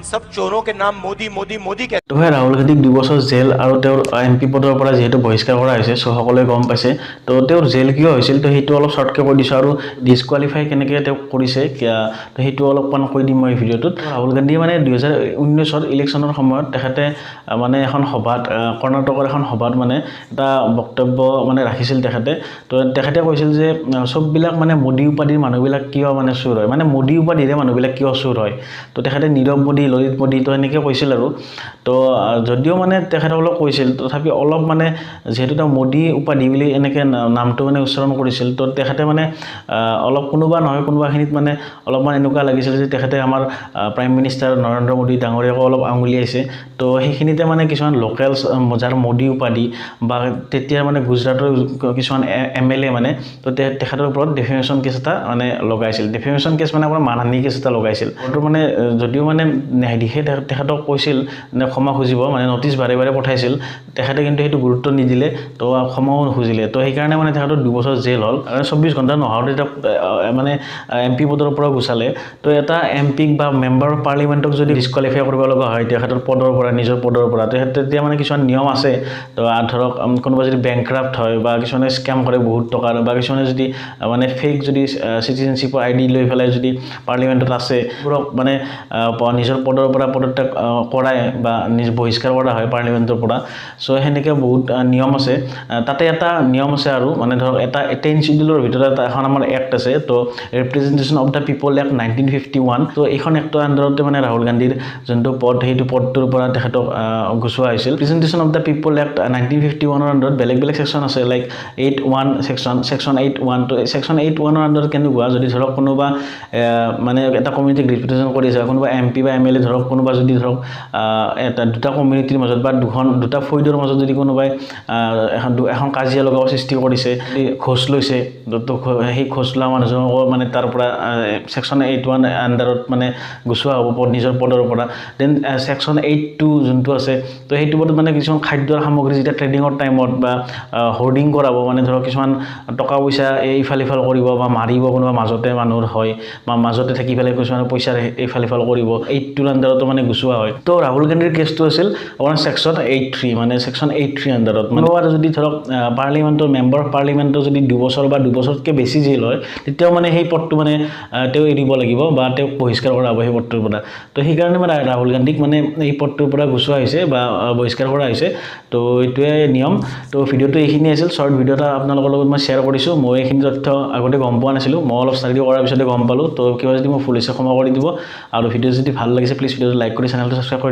इन सब चोरों के नाम मोदी मोदी मोदी कहते তো ভাই, ৰাহুল গান্ধীক 2 বছৰ জেল আৰু তেওঁৰ এম পি পদৰ পৰা যিহেতু বহিষ্কাৰ কৰা হৈছে, চ' সকলোৱে গম পাইছে। তো তেওঁৰ জেল কিয় হৈছিল, তো সেইটো অলপ শ্বৰ্টকৈ কৈ দিছোঁ আৰু ডিছকুৱালিফাই কেনেকৈ তেওঁক কৰিছে, তো সেইটো অলপমান কৈ দিম মই এই ভিডিঅ'টোত। ৰাহুল গান্ধীয়ে মানে 2019ত ইলেকশ্যনৰ সময়ত তেখেতে মানে এখন সভাত, কৰ্ণাটকৰ এখন সভাত মানে এটা বক্তব্য মানে ৰাখিছিল তেখেতে। তো তেখেতে কৈছিল যে চববিলাক মানে মোদী উপাধিৰ মানুহবিলাক কিয় মানে চোৰ হয়, মানে মোদী উপাধিৰে মানুহবিলাক কিয় চোৰ হয়। তো তেখেতে নীৰৱ মোদী, ললিত মোদী, তো এনেকৈ কৈছিল আৰু। তো যদিও মানে তেখেতসকলক কৈছিল, তথাপি অলপ মানে যিহেতু তেওঁ মোদী উপাধি বুলি এনেকৈ নামটো মানে উচ্চাৰণ কৰিছিল, তো তেখেতে মানে অলপ কোনোবা নহয় কোনোবাখিনিত মানে অলপমান এনেকুৱা লাগিছিল যে তেখেতে আমাৰ প্ৰাইম মিনিষ্টাৰ নৰেন্দ্ৰ মোদী ডাঙৰীয়াকো অলপ আঙুলিয়াইছে। তো সেইখিনিতে মানে কিছুমান লোকেলছ, যাৰ মোদী উপাধি বা তেতিয়া মানে গুজৰাটৰ কিছুমান এম এল এ মানে, তো তেখেতৰ ওপৰত ডেফেমেশ্যন কেছ এটা মানে লগাইছিল। ডেফেমেশ্যন কেছ মানে আপোনাৰ মানহানি কেছ এটা লগাইছিল। তো মানে যদিও মানে ন্যায়াধীশে তেখেতক কৈছিল মানে ক্ষমা খুজিব, মানে নটিচ বাৰে বাৰে পঠাইছিল, তেখেতে কিন্তু সেইটো গুৰুত্ব নিদিলে, তো ক্ষমাও নুখুজিলে। তো সেইকাৰণে মানে তেখেতৰ 2 বছৰ জেল হ'ল আৰু 24 ঘণ্টা নহওঁতে তেওঁক মানে এম পি পদৰ পৰা গুচালে। তো এটা এম পিক বা মেম্বাৰ অফ পাৰ্লিমেণ্টক যদি ডিছকুৱালিফাই কৰিব লগা হয় তেখেতৰ পদৰ পৰা, নিজৰ পদৰ পৰা, তো তেতিয়া মানে কিছুমান নিয়ম আছে। তো ধৰক কোনোবা যদি বেংক্ৰাপ্ট হয় বা কিছুমানে স্কেম কৰে বহুত টকাৰ বা কিছুমানে যদি মানে ফেক যদি চিটিজেনশ্বিপৰ আই ডি লৈ পেলাই যদি পাৰ্লিমেণ্টত আছে, সেইবোৰক মানে নিজৰ পদৰ পৰা পদত্যাগ কৰাই বা নিজ বহিষ্কাৰ কৰা হয় পাৰ্লিমেণ্টৰ পৰা। চ' সেনেকৈ বহুত নিয়ম আছে। তাতে এটা নিয়ম আছে আৰু মানে ধৰক এটা 10 চিডিউলৰ ভিতৰত এটা এখন আমাৰ এক্ট আছে, তো Representation of the People Act, 1951। তো এইখন এক্টৰ আণ্ডাৰতে মানে ৰাহুল গান্ধীৰ যোনটো পদ, সেইটো পদটোৰ পৰা তেখেতক গুচোৱা হৈছিল। Representation of the People Act, 1951ৰ আণ্ডাৰত বেলেগ বেলেগ ছেকশ্যন আছে, like 8(1) section, section 8(1)। তো ছেকশ্যন 8(1)ৰ আণ্ডাৰত কেনেকুৱা, যদি ধৰক কোনোবা মানে এটা কমিউনিটিক ৰিপ্ৰেজেণ্ট কৰি আছে, কোনোবা এম পি বা এম এল এ, ধৰক কোনোবা যদি ধৰক এটা দুটা কমিউনিটিৰ মাজত বা দুখন দুটা ফৈদৰ মাজত যদি কোনোবাই এখন কাজিয়া লগাব সৃষ্টি কৰিছে, ঘোচ লৈছে, তো সেই ঘোচ লোৱা মানুহজনকো মানে তাৰ পৰা ছেকশ্যন 8(1) আণ্ডাৰত মানে গুচোৱা হ'ব পদ, নিজৰ পদৰ পৰা। Then section 8(2) যোনটো আছে, তো সেইটো পদত মানে কিছুমান খাদ্যৰ সামগ্ৰী যেতিয়া ট্ৰেডিঙৰ টাইমত বা হোৰ্ডিং কৰাব, মানে ধৰক কিছুমান টকা পইচা এই ইফাল সিফাল কৰিব বা মাৰিব কোনোবা মাজতে মানুহৰ হয় বা মাজতে থাকি পেলাই কিছুমান পইচাৰ ইফাল সিফাল কৰিব, 8(2)ৰ আণ্ডাৰতো মানে গুচোৱা হয়। তো ৰাহুল গান্ধীৰ কেছটো আছিল আপোনাৰ ছেকশ্যন 8(3), মানে ছেকশ্যন 8(3) আণ্ডাৰত। মানে কোনোবা যদি ধৰক পাৰ্লিমেণ্টৰ, মেম্বাৰ অফ পাৰ্লিমেণ্টৰ যদি 2 বছৰ বা 2 বছৰতকৈ বেছি জেল হয়, তেতিয়াও মানে সেই পদটো মানে তেওঁ এৰিব লাগিব বা তেওঁক বহিষ্কাৰ কৰা হ'ব সেই পদটোৰ পৰা। তো সেইকাৰণে মানে ৰাহুল গান্ধীক মানে এই পদটোৰ পৰা গুচোৱা হৈছে বা বহিষ্কাৰ কৰা হৈছে। তো এইটোৱে নিয়ম। তো ভিডিঅ'টো এইখিনি আছিল। শ্বৰ্ট ভিডিঅ' এটা আপোনালোকৰ লগত মই শ্বেয়াৰ কৰিছোঁ। মই এইখিনি তথ্য আগতে গম পোৱা নাছিলোঁ, মই অলপ ষ্টাডি কৰাৰ পিছতে গম পালোঁ। তো কিবা যদি মই ভুল হৈছে, ক্ষমা কৰি দিব আৰু ভিডিঅ' যদি ভাল লাগিছে, প্লিজ ভিডিঅ'টো লাইক কৰি চেনেলটো ছাবস্ক্ৰাইব কৰি দিব।